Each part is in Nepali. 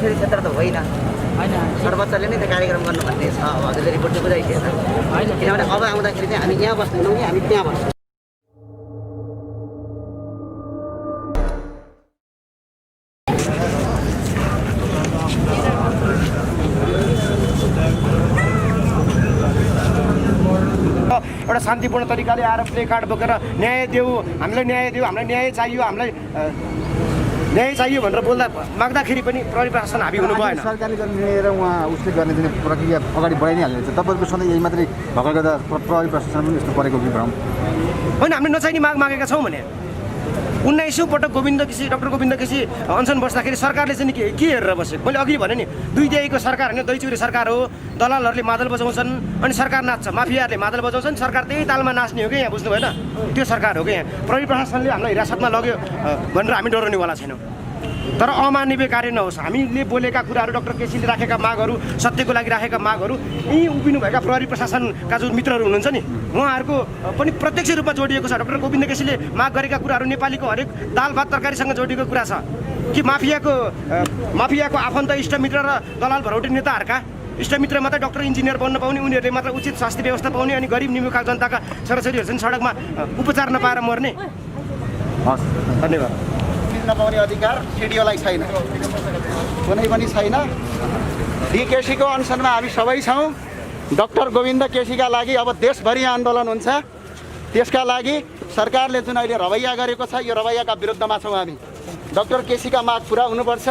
क्षेत्र त होइन सर्वोच्चले नै त्यो कार्यक्रम गर्नु भन्ने छ। अब हजुरले रिपोर्ट चाहिँ बुझाइदिएछ किनभने अब आउँदाखेरि चाहिँ हामी यहाँ बस्दैनौँ कि हामी त्यहाँ बस्छौँ। एउटा शान्तिपूर्ण तरिकाले आएर प्ले कार्ड बोकेर न्याय देऊ, हामीलाई न्याय देऊ, हामीलाई न्याय चाहियो, हामीलाई न्याय चाहियो भनेर बोल्दा माग्दाखेरि पनि प्रहरी प्रशासन हाबी हुनु भएन। सरकारले गर्ने निर्णय र उहाँ उसले गर्ने चाहिँ प्रक्रिया अगाडि बढाइ नै हाल्छ। तपाईँको सधैँ यही मात्रै भएकोले गर्दा प्रहरी प्रशासन पनि यस्तो परेको कि भ्रम होइन। हामीले नचाहिने माग मागेका छौँ भने 19औं पटक डाक्टर गोविन्द केसी अनसन बस्दाखेरि सरकारले चाहिँ के हेरेर बस्यो? मैले अघि भने नि दुई देहीको सरकार होइन, दहीचुरे सरकार हो। दलालहरूले मादल बजाउँछन् अनि सरकार नाच्छ, माफियाहरूले मादल बजाउँछन्, सरकार त्यही तालमा नाच्ने हो कि यहाँ, बुझ्नु भएन? त्यो सरकार हो कि यहाँ। प्रहरी प्रशासनले हामीलाई हिरासतमा लग्यो भनेर हामी डराउनेवाला छैनौँ। तर अमानवीय कार्य नहोस्। हामीले बोलेका कुराहरू, डाक्टर केसीले राखेका मागहरू, सत्यको लागि राखेका मागहरू, यी उभिनुभएका प्रहरी प्रशासनका जो मित्रहरू हुनुहुन्छ नि उहाँहरूको पनि प्रत्यक्ष रूपमा जोडिएको छ। डाक्टर गोविन्द केसीले माग गरेका कुराहरू नेपालीको हरेक दाल भात तरकारीसँग जोडिएको कुरा छ कि माफियाको आफन्त इष्टमित्र र दलाल भरौटे नेताहरूका इष्टमित्र मात्रै डाक्टर इन्जिनियर बन्न पाउने, उनीहरूले मात्र उचित स्वास्थ्य व्यवस्था पाउने अनि गरिब निमुखा जनताका छोराछोरीहरू चाहिँ सडकमा उपचार नपाएर मर्ने। हस्, धन्यवाद। नपाउने अधिकार सिडिओलाई छैन, कुनै पनि छैन। डिकेसीको अनसनमा हामी सबै छौँ। डाक्टर गोविन्द केसीका लागि अब देशभरि आन्दोलन हुन्छ। त्यसका लागि सरकारले जुन अहिले रवैया गरेको छ यो रवैयाका विरुद्धमा छौँ हामी। डाक्टर केसीका माग पुरा हुनुपर्छ।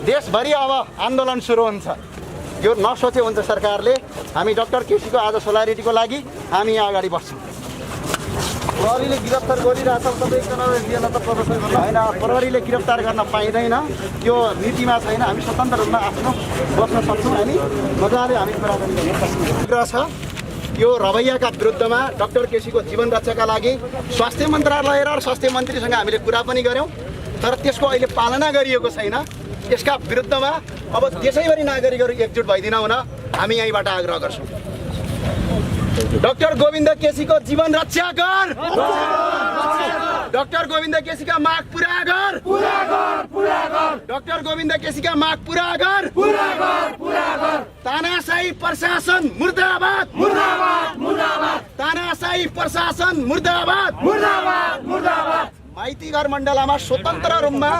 देशभरि अब आन्दोलन सुरु हुन्छ। यो नसोचे हुन्छ सरकारले। हामी डाक्टर केसीको आज सोलारिटीको लागि हामी यहाँ अगाडि बस्छौँ। प्रहरीले गिरफ्तार गरिरहेछ, तपाईँ एकजनाले लिएन त प्रदर्शन गर्न होइन। प्रहरीले गिरफ्तार गर्न पाइँदैन, त्यो नीतिमा छैन। हामी स्वतन्त्र रूपमा आफ्नो बस्न सक्छौँ। हामी मजाले हामी कुराकानी गर्न छ। यो रवैयाका विरुद्धमा डाक्टर केसीको जीवन रक्षाका लागि स्वास्थ्य मन्त्रालय र स्वास्थ्य मन्त्रीसँग हामीले कुरा पनि गऱ्यौँ, तर त्यसको अहिले पालना गरिएको छैन। यसका विरुद्धमा अब देशैभरि नागरिकहरू एकजुट भइदिन हुन हामी यहीँबाट आग्रह गर्छौँ। डाक्टर गोविन्द केसीको जीवन रक्षा कर। डाक्टर गोविन्द केसीका माग पुरा कर। डाक्टर गोविन्द केसीका माग पुरा कर। तानाशाही प्रशासन मुर्दाबाद। तानाशाही प्रशासन मुर्दाबाद। माइतीघर मण्डलमा स्वतन्त्र रूपमा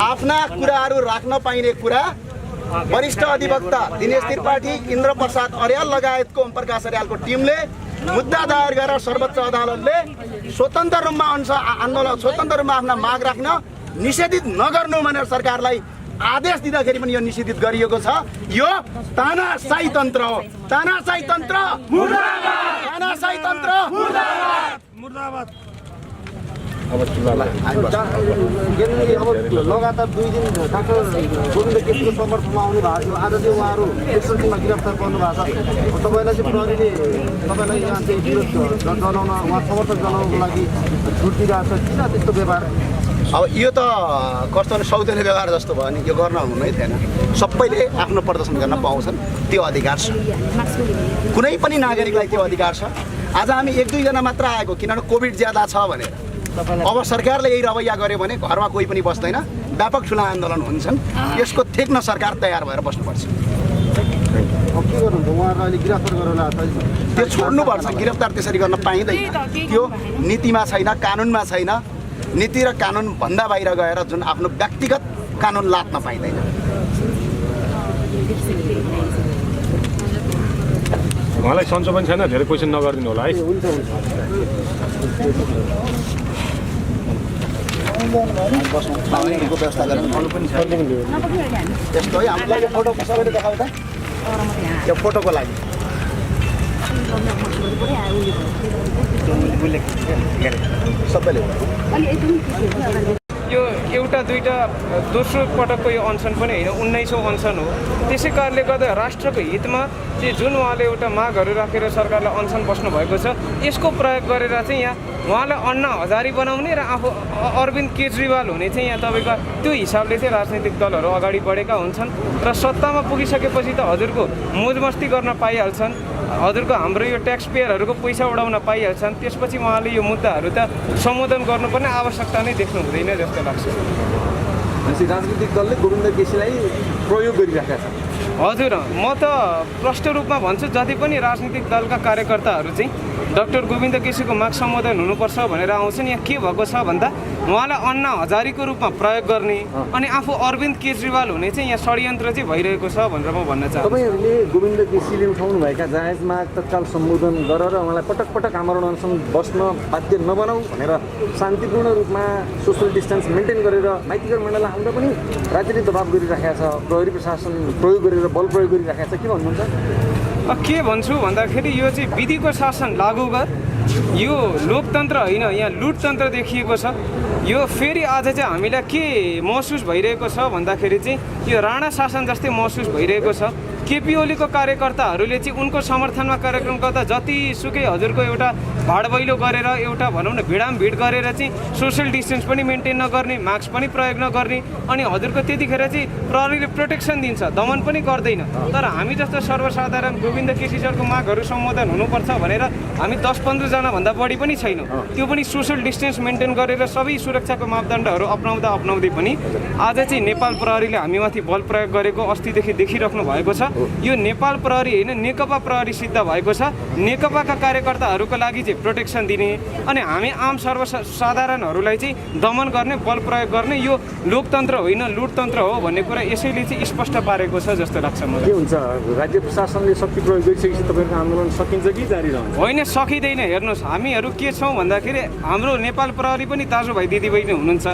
आफ्ना कुराहरू राख्न पाइने कुरा वरिष्ठ अधिवक्ता दिनेश त्रिपाठी, इन्द्र प्रसाद अर्याल लगायतको ओम प्रकाश अर्यालको टिमले मुद्दा दायर गरेर सर्वोच्च अदालतले स्वतन्त्र रूपमा आन्दोलन स्वतन्त्र रूपमा आफ्ना माग राख्न निषेधित नगर्नु भनेर सरकारलाई आदेश दिँदाखेरि पनि यो निषेधित गरिएको छ। यो तानाशाही तन्त्र हो। तानाशाही तन्त्र मुर्दाबाद। तानाशाही तन्त्र मुर्दाबाद। अब लगातार 2 दिन डाक्टर गोविन्द केसीको समर्थनमा आउनु भएको थियो। आज चाहिँ उहाँहरू एकैछिनमा गिरफ्तार गर्नु भएको छ। तपाईँलाई चाहिँ प्रहरीले तपाईँलाई यहाँ चाहिँ विरोध जनाउन, उहाँ समर्थन जनाउनको लागि छुट दिइरहेको छ। किन त्यस्तो व्यवहार? अब यो त कस्तो सौतेनी व्यवहार जस्तो भयो नि। यो गर्न हुनै थिएन। सबैले आफ्नो प्रदर्शन गर्न पाउँछन्, त्यो अधिकार छ। कुनै पनि नागरिकलाई त्यो अधिकार छ। आज हामी 1-2 जना मात्र आएको किनभने कोभिड ज्यादा छ भनेर। अब सरकारले यही रवैया गर्यो भने घरमा कोही पनि बस्दैन, व्यापक ठुला आन्दोलन हुन्छन्। यसको ठेक्न सरकार तयार भएर बस्नुपर्छ। अब के गर्नुहुन्छ? उहाँहरूलाई अहिले गिरफ्तार गरेर त्यो छोड्नुपर्छ। गिरफ्तार त्यसरी गर्न पाइँदैन। त्यो नीतिमा छैन, कानुनमा छैन। नीति र कानुन भन्दा बाहिर गएर जुन आफ्नो व्यक्तिगत कानुन लाद्न पाइँदैन। उहाँलाई सन्चो पनि छैन, धेरै क्वेसन नगरिदिनु होला है। व्यवस्था गरेर यस्तो है हामीलाई फोटो सबैले देखाउ त। यो फोटोको लागि सबैले यो एउटा दुईटा दोस्रो पटकको यो अनसन पनि होइन, 19औं अनसन हो। त्यसै कारणले गर्दा राष्ट्रको हितमा चाहिँ जुन उहाँले एउटा मागहरू राखेर सरकारलाई अनसन बस्नु भएको छ, यसको प्रयोग गरेर चाहिँ यहाँ उहाँलाई अन्ना हजारी बनाउने र आफू अरविन्द केजरीवाल हुने चाहिँ यहाँ तपाईँको त्यो हिसाबले चाहिँ राजनीतिक दलहरू अगाडि बढेका हुन्छन् र सत्तामा पुगिसकेपछि त हजुरको मोजमस्ती गर्न पाइहाल्छन्। हजुरको हाम्रो यो ट्याक्स पेयरहरूको पैसा उडाउन पाइहाल्छन्, त्यसपछि उहाँले यो मुद्दाहरू त सम्बोधन गर्नुपर्ने आवश्यकता नै देख्नु हुँदैन जस्तो लाग्छ। भनेपछि राजनीतिक दलले गोविन्द केसीलाई प्रयोग गरिरहेका छन्। हजुर, म त प्रष्ट रूपमा भन्छु जति पनि राजनीतिक दलका कार्यकर्ताहरू चाहिँ डाक्टर गोविन्द केसीको माग सम्बोधन हुनुपर्छ भनेर आउँछन्। यहाँ के भएको छ भन्दा उहाँलाई अन्ना हजारीको रूपमा प्रयोग गर्ने अनि आफू अरविन्द केजरीवाल हुने चाहिँ यहाँ षड्यन्त्र चाहिँ भइरहेको छ भनेर म भन्न चाहन्छु। तपाईँहरूले गोविन्द केसीले उठाउनुभएका जायज माग तत्काल सम्बोधन गरेर उहाँलाई पटक पटक आमरण अनसन बस्न बाध्य नबनाऊ भनेर शान्तिपूर्ण रूपमा सोसल डिस्टेन्स मेन्टेन गरेर माइतीघर मण्डललाई आउँदा पनि राज्यले दबाब गरिराखेका छ, प्रहरी प्रशासन प्रयोग गरेर बल प्रयोग गरिराखेको छ। के भन्नुहुन्छ? के भन्छु भन्दाखेरि यो चाहिँ विधिको शासन लागू गर, यो लोकतन्त्र होइन, यहाँ लुटतन्त्र देखिएको छ। यो फेरि आज चाहिँ हामीलाई के महसुस भइरहेको छ भन्दाखेरि चाहिँ यो राणा शासन जस्तै महसुस भइरहेको छ। केपी ओलीको कार्यकर्ताहरूले चाहिँ उनको समर्थनमा कार्यक्रम गर्दा जतिसुकै हजुरको एउटा भाडबैलो गरेर एउटा भनौँ न भिडामभिड गरेर चाहिँ सोसियल डिस्टेन्स पनि मेन्टेन नगर्ने, मास्क पनि प्रयोग नगर्ने अनि हजुरको त्यतिखेर चाहिँ प्रहरीले प्रोटेक्सन दिन्छ, दमन पनि गर्दैन। तर हामी जस्तो सर्वसाधारण गोविन्द केसी सरको मागहरू सम्बोधन हुनुपर्छ भनेर हामी 10-15 जनाभन्दा बढी पनि छैनौँ। त्यो पनि सोसियल डिस्टेन्स मेन्टेन गरेर सबै सुरक्षाको मापदण्डहरू अपनाउँदै पनि आज चाहिँ नेपाल प्रहरीले हामीमाथि बल प्रयोग गरेको अस्तिदेखि देखिराख्नु भएको छ। यो नेपाल प्रहरी होइन, नेकपा प्रहरी सिद्ध भएको छ। नेकपाका कार्यकर्ताहरूको लागि चाहिँ प्रोटेक्सन दिने अनि हामी आम सर्वसाधारणहरूलाई चाहिँ दमन गर्ने, बल प्रयोग गर्ने यो लोकतन्त्र होइन लुटतन्त्र हो भन्ने कुरा यसैले चाहिँ स्पष्ट पारेको छ जस्तो लाग्छ मलाई। के हुन्छ, राज्य प्रशासनले शक्ति प्रयोग गरिसकेपछि तपाईँहरूको आन्दोलन सकिन्छ कि जारी रहन्छ? होइन, सकिँदैन। हेर्नुहोस्, हामीहरू के छौँ भन्दाखेरि हाम्रो नेपाल प्रहरी पनि दाजुभाइ दिदीबहिनी हुनुहुन्छ।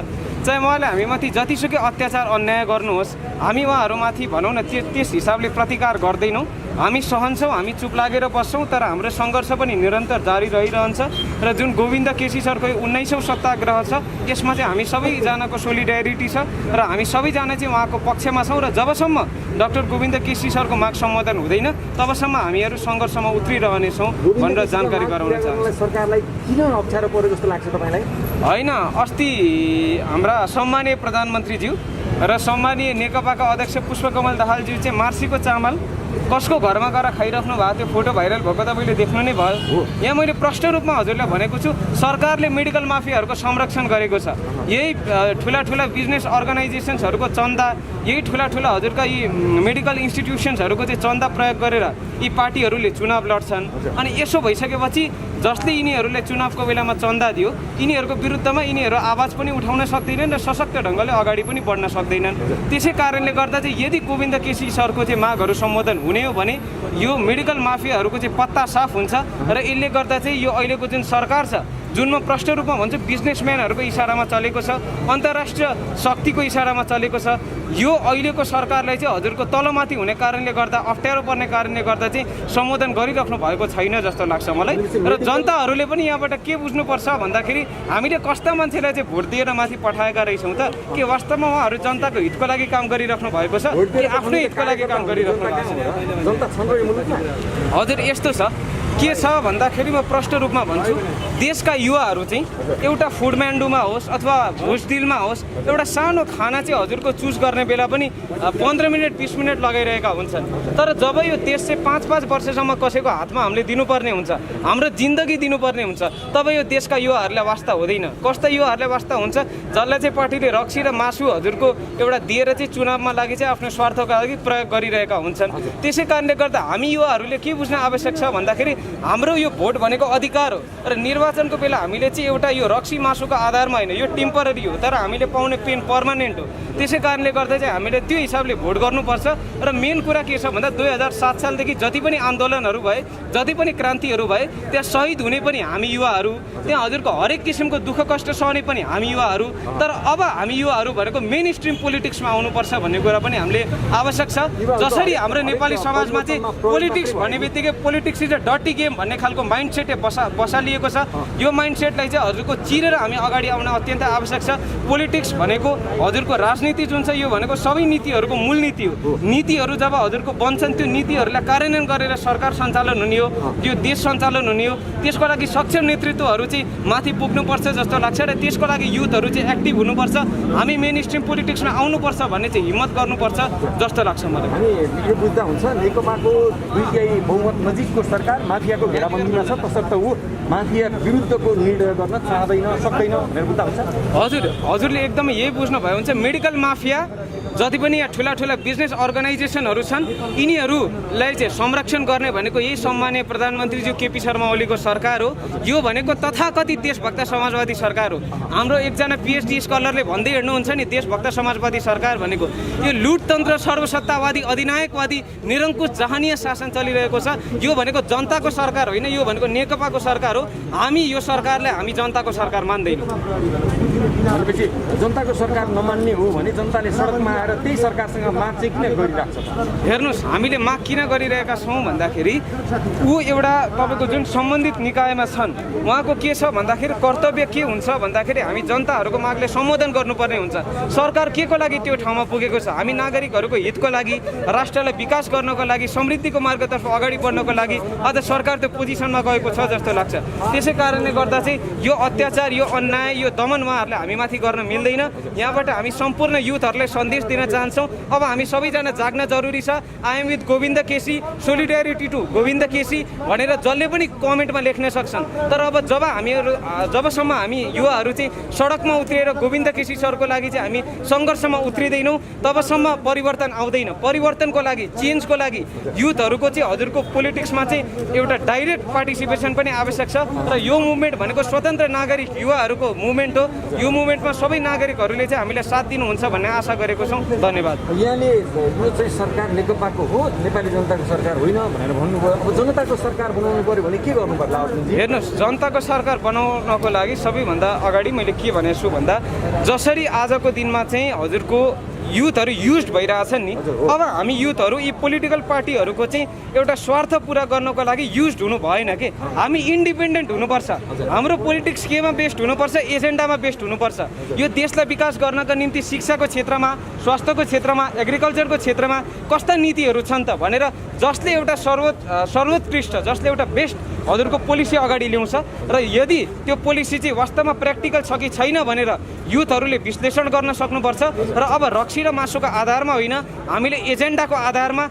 चाहे उहाँले हामीमाथि जतिसुकै अत्याचार अन्याय गर्नुहोस्, हामी उहाँहरूमाथि भनौँ न त्यस हिसाबले प्रतिकार गर्दैनौँ। हामी सहन्छौँ, हामी चुप लागेर बस्छौँ, तर हाम्रो सङ्घर्ष पनि निरन्तर जारी रहिरहन्छ। र जुन गोविन्द केसी सरको 19औँ सत्याग्रह छ यसमा चाहिँ हामी सबैजनाको सोलिडेरिटी छ र हामी सबैजना चाहिँ उहाँको पक्षमा छौँ। र जबसम्म डाक्टर गोविन्द केसी सरको माग सम्बोधन हुँदैन तबसम्म हामीहरू सङ्घर्षमा उत्रिरहनेछौँ भनेर जानकारी गराउन चाहन्छु। सरकारलाई किन अप्ठ्यारो पर्यो जस्तो लाग्छ तपाईँलाई? होइन, अस्ति हाम्रा सम्मानीय प्रधानमन्त्रीज्यू र सम्मानीय नेकपाका अध्यक्ष पुष्पकमल दाहालज्यू चाहिँ मार्सीको चामल कसको घरमा गएर खाइराख्नु भएको त्यो फोटो भाइरल भएको तपाईँले देख्नु नै भयो। यहाँ मैले प्रष्ट रूपमा हजुरलाई भनेको छु, सरकारले मेडिकल माफियाहरूको संरक्षण गरेको छ। यही ठुला बिजनेस अर्गनाइजेसन्सहरूको चन्दा, यही ठुला हजुरका यी मेडिकल इन्स्टिट्युसन्सहरूको चाहिँ चन्दा प्रयोग गरेर यी पार्टीहरूले चुनाव लड्छन्। अनि यसो भइसकेपछि जसले यिनीहरूले चुनावको बेलामा चन्दा दियो यिनीहरूको विरुद्धमा यिनीहरू आवाज पनि उठाउन सक्दैनन् र सशक्त ढङ्गले अगाडि पनि बढ्न सक्दैनन्। त्यसै कारणले गर्दा चाहिँ यदि गोविन्द केसी सरको चाहिँ मागहरू सम्बोधन हुने हो भने यो मेडिकल माफियाहरूको चाहिँ पत्ता साफ हुन्छ र यसले गर्दा चाहिँ यो अहिलेको जुन सरकार छ जुनमा प्रष्ट रूपमा भन्छु बिजनेसम्यानहरूको इसारामा चलेको छ, अन्तर्राष्ट्रिय शक्तिको इसारामा चलेको छ। यो अहिलेको सरकारलाई चाहिँ हजुरको तलमाथि हुने कारणले गर्दा अप्ठ्यारो पर्ने कारणले गर्दा चाहिँ सम्बोधन गरिराख्नु भएको छैन जस्तो लाग्छ मलाई। र जनताहरूले पनि यहाँबाट के बुझ्नुपर्छ भन्दाखेरि हामीले कस्ता मान्छेलाई चाहिँ भोट दिएर माथि पठाएका रहेछौँ त, के वास्तवमा उहाँहरू जनताको हितको लागि काम गरिराख्नु भएको छ कि आफ्नै हितको लागि काम गरिराख्नु भएको छ? हजुर, यस्तो छ के छ भन्दाखेरि म प्रष्ट रूपमा भन्छु, देशका युवाहरू चाहिँ एउटा फुडम्यान्डुमा होस् अथवा भुसडिलमा होस् एउटा सानो खाना चाहिँ हजुरको चुज गर्ने बेला पनि 15 मिनट 20 मिनट लगाइरहेका हुन्छन्। तर जब यो देश चाहिँ 5-5 वर्षसम्म कसैको हातमा हामीले दिनुपर्ने हुन्छ, हाम्रो जिन्दगी दिनुपर्ने हुन्छ, तब यो देशका युवाहरूलाई वास्ता हुँदैन। कस्ता युवाहरूलाई वास्ता हुन्छ? जसलाई चाहिँ पार्टीले रक्सी र मासु हजुरको एउटा दिएर चाहिँ चुनावमा लागि चाहिँ आफ्नो स्वार्थका लागि प्रयोग गरिरहेका हुन्छन्। त्यसै कारणले गर्दा हामी युवाहरूले के बुझ्न आवश्यक छ भन्दाखेरि हाम्रो यो भोट भनेको अधिकार हो र निर्वाचनको बेला हामीले चाहिँ एउटा यो रक्सी मासुको आधारमा होइन, यो टेम्पररी हो, तर हामीले पाउने पेन पर्मानेन्ट हो। त्यसै कारणले गर्दा चाहिँ हामीले त्यो हिसाबले भोट गर्नुपर्छ। र मेन कुरा के छ भन्दा 2007 सालदेखि जति पनि आन्दोलनहरू भए, जति पनि क्रान्तिहरू भए, त्यहाँ शहीद हुने पनि हामी युवाहरू, त्यहाँ हजुरको हरेक किसिमको दुःख कष्ट सहने पनि हामी युवाहरू। तर अब हामी युवाहरू भनेको मेन स्ट्रिम पोलिटिक्समा आउनुपर्छ भन्ने कुरा पनि हामीले आवश्यक छ। जसरी हाम्रो नेपाली समाजमा चाहिँ पोलिटिक्स भन्ने बित्तिकै politics is a dirty game भन्ने खालको माइन्डसेट बसालिएको छ, यो माइन्डसेटलाई चाहिँ हजुरको चिरेर हामी अगाडि आउन अत्यन्त आवश्यक छ। पोलिटिक्स भनेको हजुरको राजनीति जुन छ यो भनेको सबै नीतिहरूको मूल नीति हो। नीतिहरू जब हजुरको बन्छन् त्यो नीतिहरूलाई कार्यान्वयन गरेर सरकार सञ्चालन हुने हो, यो देश सञ्चालन हुने हो। त्यसको लागि सक्षम नेतृत्वहरू चाहिँ माथि पुग्नुपर्छ जस्तो लाग्छ र त्यसको लागि युथहरू चाहिँ एक्टिभ हुनुपर्छ। हामी मेन स्ट्रिम पोलिटिक्समा आउनुपर्छ भन्ने चाहिँ हिम्मत गर्नुपर्छ जस्तो लाग्छ मलाई। हामी यो बुझ्दा हुन्छ नेकपाको 2 बहुमत नजिकको सरकार माफियाको घेराबन्दीमा छ, तसर्थ ऊ माफिया विरुद्धको निर्णय गर्न चाहँदैन, सक्दैन भनेर बुझ्दा हुन्छ? हजुरले एकदमै यही बुझ्नुभयो हुन्छ। मेडिकल माफिया जति पनि यहाँ ठुला ठुला बिजनेस अर्गनाइजेसनहरू छन् यिनीहरूलाई चाहिँ संरक्षण गर्ने भनेको यही सम्माननीय प्रधानमन्त्रीज्यू केपी शर्मा ओलीको सरकार हो। यो भनेको तथाकथित देशभक्त समाजवादी सरकार हो। हाम्रो एकजना पिएचडी स्कलरले भन्दै हिँड्नुहुन्छ नि देशभक्त समाजवादी सरकार भनेको यो लुटतन्त्र सर्वसत्तावादी अधिनायकवादी निरङ्कुश जहानीय शासन चलिरहेको छ। यो भनेको जनताको सरकार होइन, यो भनेको नेकपाको सरकार हो। हामी यो सरकारलाई हामी जनताको सरकार मान्दैनौँ। भनेपछि जनताको सरकार नमान्ने हो भने जनताले सडकमा आएर त्यही सरकारसँग माग चाहिँ किन गरिरहेको छ? हेर्नुहोस्, हामीले माग किन गरिरहेका छौँ भन्दाखेरि ऊ एउटा तपाईँको जुन सम्बन्धित निकायमा छन् उहाँको के छ भन्दाखेरि कर्तव्य के हुन्छ भन्दाखेरि हामी जनताहरूको मागले सम्बोधन गर्नुपर्ने हुन्छ। सरकार के को लागि त्यो ठाउँमा पुगेको छ? हामी नागरिकहरूको हितको लागि, राष्ट्रलाई विकास गर्नको लागि, समृद्धिको मार्गतर्फ अगाडि बढ्नको लागि आज सरकार त्यो पोजिसनमा गएको छ जस्तो लाग्छ। त्यसै कारणले गर्दा चाहिँ यो अत्याचार, यो अन्याय, यो दमन उहाँहरूले हामीमाथि गर्न मिल्दैन। यहाँबाट हामी सम्पूर्ण युथहरूलाई सन्देश दिन चाहन्छौँ, अब हामी सबैजना जाग्न जरुरी छ। I am with Govinda KC, solidarity to Govinda KC भनेर जसले पनि कमेन्टमा लेख्न सक्छन्। तर अब जबसम्म हामी युवाहरू चाहिँ सडकमा उत्रिएर गोविन्द केसी सरको लागि चाहिँ हामी सङ्घर्षमा उत्रिँदैनौँ तबसम्म परिवर्तन आउँदैन। परिवर्तनको लागि, चेन्जको लागि युथहरूको चाहिँ हजुरको पोलिटिक्समा चाहिँ एउटा डाइरेक्ट पार्टिसिपेसन पनि आवश्यक छ। र यो मुभमेन्ट भनेको स्वतन्त्र नागरिक युवाहरूको मुभमेन्ट हो। यो मुभमेन्टमा सबै नागरिकहरूले चाहिँ हामीलाई साथ दिनुहुन्छ भन्ने आशा गरेको छौँ। धन्यवाद। यहाँले यो चाहिँ सरकार नेकपाको हो, नेपाली जनताको सरकार होइन भनेर भन्नुभयो। अब जनताको सरकार बनाउनु पर्यो भने के गर्नु पर्ला अर्जुनजी? हेर्नुहोस्, जनताको सरकार बनाउनको लागि सबैभन्दा अगाडि मैले के भनेको छु भन्दा जसरी आजको दिनमा चाहिँ हजुरको युथहरू युज भइरहेछन् नि, अब हामी युथहरू यी पोलिटिकल पार्टीहरूको चाहिँ एउटा स्वार्थ पुरा गर्नको लागि युज हुनु भएन कि हामी इन्डिपेन्डेन्ट हुनुपर्छ। हाम्रो पोलिटिक्स केमा बेस्ड हुनुपर्छ? एजेन्डामा बेस्ड हुनुपर्छ। यो देशलाई विकास गर्नको निम्ति शिक्षाको क्षेत्रमा, स्वास्थ्यको क्षेत्रमा, एग्रिकल्चरको क्षेत्रमा कस्ता नीतिहरू छन् त भनेर जसले एउटा सर्वोत्कृष्ट, जसले एउटा बेस्ट हजुरको पोलिसी अगाडि ल्याउँछ र यदि त्यो पोलिसी चाहिँ वास्तवमा प्र्याक्टिकल छ कि छैन भनेर युथहरूले विश्लेषण गर्न सक्नुपर्छ। र अब रक्सी र मासुको आधारमा होइन, हामीले एजेन्डाको आधारमा,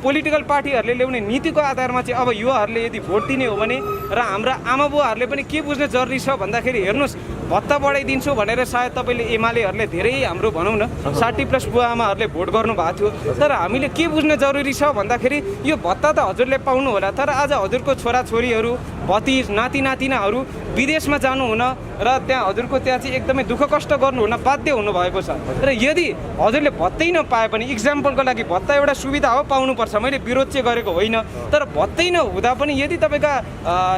पोलिटिकल पार्टीहरूले ल्याउने नीतिको आधारमा चाहिँ अब युवाहरूले यदि भोट दिने हो भने र हाम्रा आमा बुवाहरूले पनि के बुझ्न जरुरी छ भन्दाखेरि हेर्नुहोस्, भत्ता बढाइदिन्छु भनेर सायद तपाईँले एमालेहरूले धेरै हाम्रो भनौँ न 60+ बुवा आमाहरूले भोट गर्नुभएको थियो। तर हामीले के बुझ्न जरुरी छ भन्दाखेरि यो भत्ता त हजुरले पाउनु होला, तर आज हजुरको छोराछोरीहरू, भतिज, नाति नातिनाहरू विदेशमा जानुहुन र त्यहाँ हजुरको त्यहाँ चाहिँ एकदमै दुःख कष्ट गर्नुहुन बाध्य हुनुभएको छ। र यदि हजुरले भत्तै नपाए पनि, इक्जाम्पलको लागि भत्ता एउटा सुविधा हो, पाउनुपर्छ, मैले विरोध चाहिँ गरेको होइन, तर भत्तै नहुँदा पनि यदि तपाईँका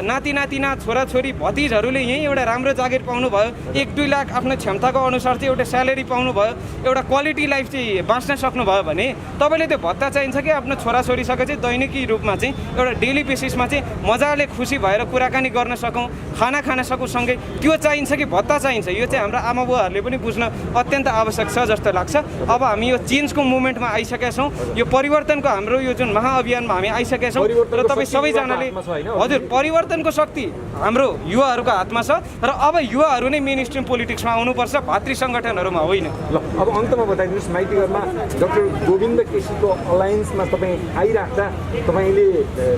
नाति नातिना, छोराछोरी, भतिजहरूले यहीँ एउटा राम्रो जागिर पाउनुभयो, 1-2 लाख आफ्नो क्षमताको अनुसार चाहिँ एउटा स्यालेरी पाउनुभयो, एउटा क्वालिटी लाइफ चाहिँ बाँच्न सक्नुभयो भने तपाईँले त्यो भत्ता चाहिन्छ कि आफ्नो छोराछोरीसँग चाहिँ दैनिकी रूपमा चाहिँ एउटा डेली बेसिसमा चाहिँ मजाले खुसी भएर कुराकानी गर्न सकौँ, खाना खान सकौँ सँगै, त्यो चाहिन्छ कि भत्ता चाहिन्छ? यो चाहिँ हाम्रो आमा बुवाहरूले पनि बुझ्न अत्यन्त आवश्यक छ जस्तो लाग्छ। अब हामी यो चेन्जको मुभमेन्टमा आइसकेका छौँ, यो परिवर्तनको हाम्रो यो जुन महाअभियानमा हामी आइसकेका छौँ र तपाईँ सबैजनाले हजुर परिवर्तनको शक्ति हाम्रो युवाहरूको हातमा छ र अब युवाहरू नै मेन स्ट्रिम पोलिटिक्समा आउनुपर्छ, भातृ सङ्गठनहरूमा होइन। ल अब अन्तमा बताइदिनुहोस्, माइतीघरमा डाक्टर गोविन्द केसीको अलायन्समा तपाईँ आइराख्दा तपाईँले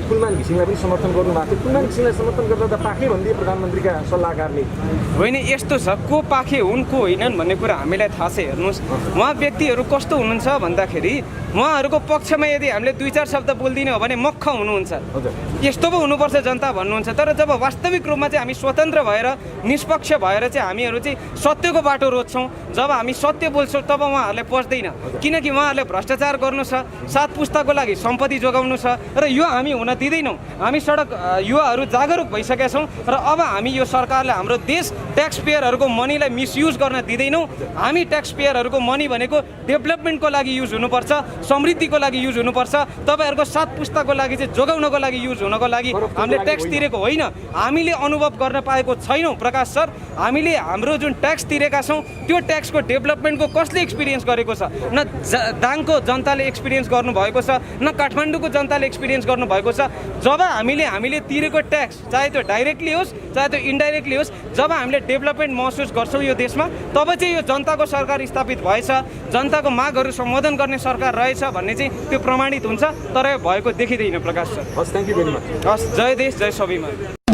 फुलमान घिसिङलाई पनि समर्थन गर्नुभएको थियो। फुलमान घिसिङलाई समर्थन गर्दा त पाखे भनिदिए प्रधानमन्त्रीका सल्लाहकारले। होइन, यस्तो छ, को पाखे हुन् को होइनन् भन्ने कुरा हामीलाई थाहा छ। हेर्नुहोस्, उहाँ व्यक्तिहरू कस्तो हुनुहुन्छ भन्दाखेरि उहाँहरूको पक्षमा यदि हामीले 2-4 शब्द बोलिदिने हो भने मक्ख हुनुहुन्छ। यस्तो पो हुनुपर्छ जनता भन्नुहुन्छ। तर जब वास्तविक रूपमा चाहिँ हामी स्वतन्त्र भएर, निष्पक्ष भएर चाहिँ हामीहरू चाहिँ सत्यको बाटो रोज्छौँ, जब हामी सत्य बोल्छौँ तब उहाँहरूलाई पस्दैन। किनकि उहाँहरूले भ्रष्टाचार गर्नु छ, 7 पुस्ताको लागि सम्पत्ति जोगाउनु छ र यो हामी हुन दिँदैनौँ। हामी सडक युवाहरू जागरुक भइसकेका छौँ र अब हामी यो सरकारले हाम्रो देश ट्याक्स पेयरहरूको मनीलाई मिसयुज गर्न दिँदैनौँ। हामी ट्याक्स पेयरहरूको मनी भनेको डेभलपमेन्टको लागि युज हुनुपर्छ, समृद्धिको लागि युज हुनुपर्छ, तपाईँहरूको 7 पुस्ताको लागि चाहिँ जोगाउनको लागि युज हुनको लागि हामीले ट्याक्स तिरेको होइन। हामीले अनुभव गर्न पाएको छैनौँ प्रकाश सर। हामीले हाम्रो जुन ट्याक्स तिरेका छौँ त्यो ट्याक्सको डेभलपमेन्टको कसले एक्सपिरियन्स गरेको छ? न दाङको जनताले एक्सपिरियन्स गर्नुभएको छ, न काठमाडौँको जनताले एक्सपिरियन्स गर्नुभएको छ। जब हामीले तिरेको ट्याक्स, चाहे त्यो डाइरेक्टली होस् चाहे त्यो इन्डाइरेक्टली होस्, जब हामीले डेभलपमेन्ट महसुस गर्छौँ यो देशमा, तब चाहिँ यो जनताको सरकार स्थापित भएछ, जनताको मागहरू सम्बोधन गर्ने सरकार रहेछ भन्ने चाहिँ त्यो प्रमाणित हुन्छ। तर यो भएको देखिँदैन प्रकाश सर। हस्, थ्याङ्क यू भेरी मच। हस्, जय देश जय स्वाभिमान।